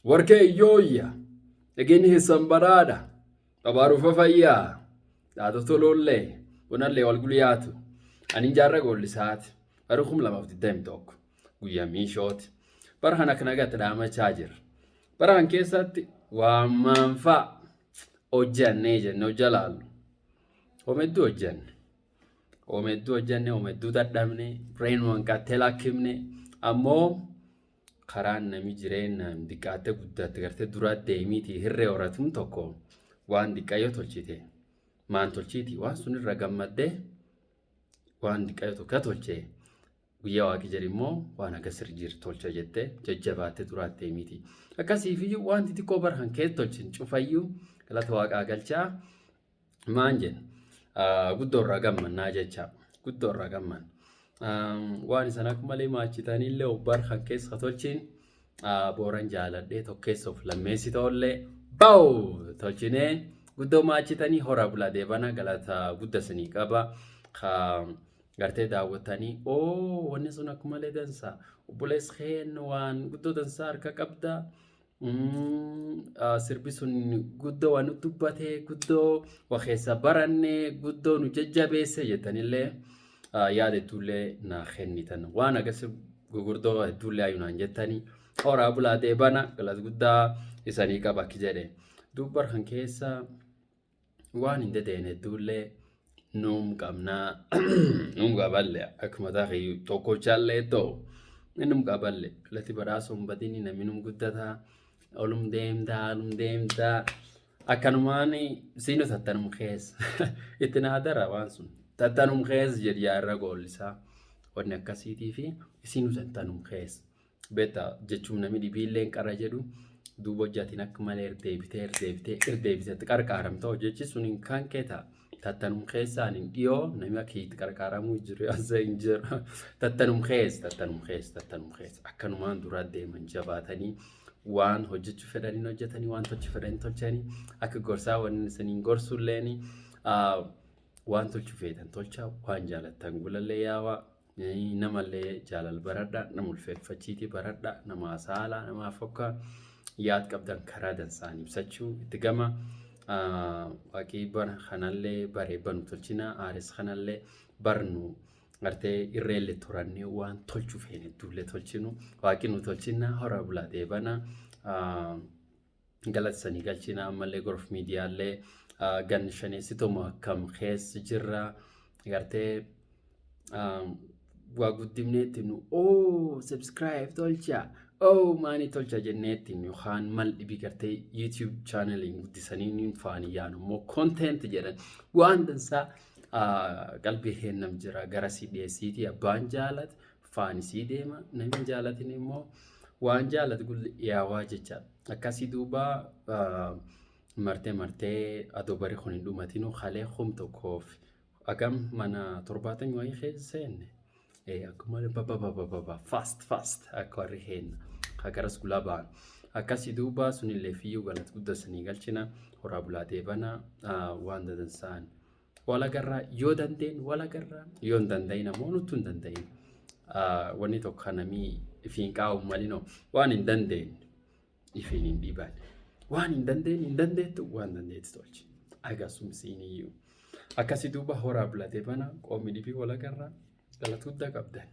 Warkee yooyya dhageenyi keessan baraadha qabaaruufa fayyaa dhaata toloollee bonallee wal gulyaatu anin jaarra goollisaati bara 2021 guyyaa miishooti bara kana akka nagaatti dhaamachaa jira bara kan keessatti waan maanfaa hojjannee jenne hojja laallu homa hedduu hojjanne homa hedduu hojjanne homa hedduu dadhabne reenumaan hanqattee lakkifne ammoo karaan nami jireennaan diqqaatte guddatte gartee duraa deemiitii hirree horatuun tokko waan diqqayyoo tolchite maan tolchiiti waan sun irra gammaddee waan diqqayyoo tokko tolche guyyaa waaqi jedhe immoo waan akkas jir tolcha jette jajjabaatte duraa deemiiti. Akkasiifiyyuu waan xixiqqoo bara kan keessa tolchin cufayyuu galata waaqaa galchaa maan jenna guddoo irraa gammannaa jecha guddoo irraa gammanna. Waan isan akka malee maachitaniillee obbar kan keessa tolchin booran jaaladhee tokkeessa of lammeessi ta'ullee bawu tolchinee guddoo maachitanii horaa bulaa deebana galata gudda isinii qaba. Gartee daawwatanii oo wanni sun akka malee dansa obboleessi keen waan guddoo dansaa harka qabda. Sirbi sun guddoo waan nu dubbate guddoo waa keessa baranne guddoo nu jajjabeesse jettanillee yaada hedduullee naa kennitan waan akkas gurguddoo hedduullee ayyu naan jettanii horaa bulaa deebana galata guddaa isanii qaba akki jedhe duubar kan keessa waan hin dedeen hedduullee nuum qabnaa nuum qaballe akka mataa kiyyu tokkochallee ta'u num qaballe lati badhaasuun badini namni num guddataa olum deemtaa olum deemtaa akkanumaan siinu tattanum keessa itti naa dara waan sun tattanum keessa jedhi yaarra goollisaa wanni akkasiitii fi isiinu tattanum keessa. Beektaa jechuun namni dhibiilleen qara jedhu duuba hojjaatiin akka malee irdeebitee irdeebitee irdeebitee itti qarqaaramta hojjechi sun hin kan kee ta'a. Tattanum keessaan hin dhiyoo namni akka itti qarqaaramuu jiru asee hin jiru. Tattanum keessa tattanum keessa tattanum keessa akkanumaan dura deeman jabaatanii waan hojjechuu fedhaniin hojjetanii waan tolchuu fedhaniin tolchanii akka gorsaa wanni isiniin gorsulleeni waan tolchuu feetan tolchaa waan jaalattan gulallee yaawaa. Namallee jaalal baradha, nama ulfeeffachiitii baradha, nama saalaa, nama fokka yaad qabdan karaa dansaan ibsachuu itti gama. Waaqii bara kanallee baree banu tolchina, aaris kanallee barnu gartee irreellee turannee waan tolchuu feene duullee tolchinu waaqii nu tolchina hora bulaa deebana. Galata sanii galchina ammallee gorf miidiyaallee ganni shaneessituma akkam keessa jirra gartee waa guddifneetti nu oo subscribe tolcha oo maanii tolcha jenneetti yookaan mal dhibii gartee YouTube channeliin guddisanii ni faani yaanu immoo content jedhan waan dansaa qalbii keennam jira garasii dhiyeessiitii abbaan jaalate faanisii deema namni jaalatin immoo waan jaalatu yaawaa jecha akkasii duuba martee martee adoo bari kun hin dhumatinu kalee 1000f agam mana 70 wayii keessa seenne akkuma bababababa fast fast akka warri keenya hagaras gulaa ba'an akkasii duuba sunillee fiyyuu galata guddasanii galchina horaa bulaa deebana waan dadansaan wal agarraa yoo dandeen wal agarraa yoo hin danda'in ammoo nutti hin danda'in. Wanni tokko kan namni ifiin qaa'u malinoo waan hin dandeenye ifiin hin dhiiban. Waan hin dandeenye hin dandeettu waan dandeettu tolchi. Agasum siiniyyuu. Akkasii duuba horaa bulatee bana qoomni dhibii wal agarraa galata guddaa qabdan.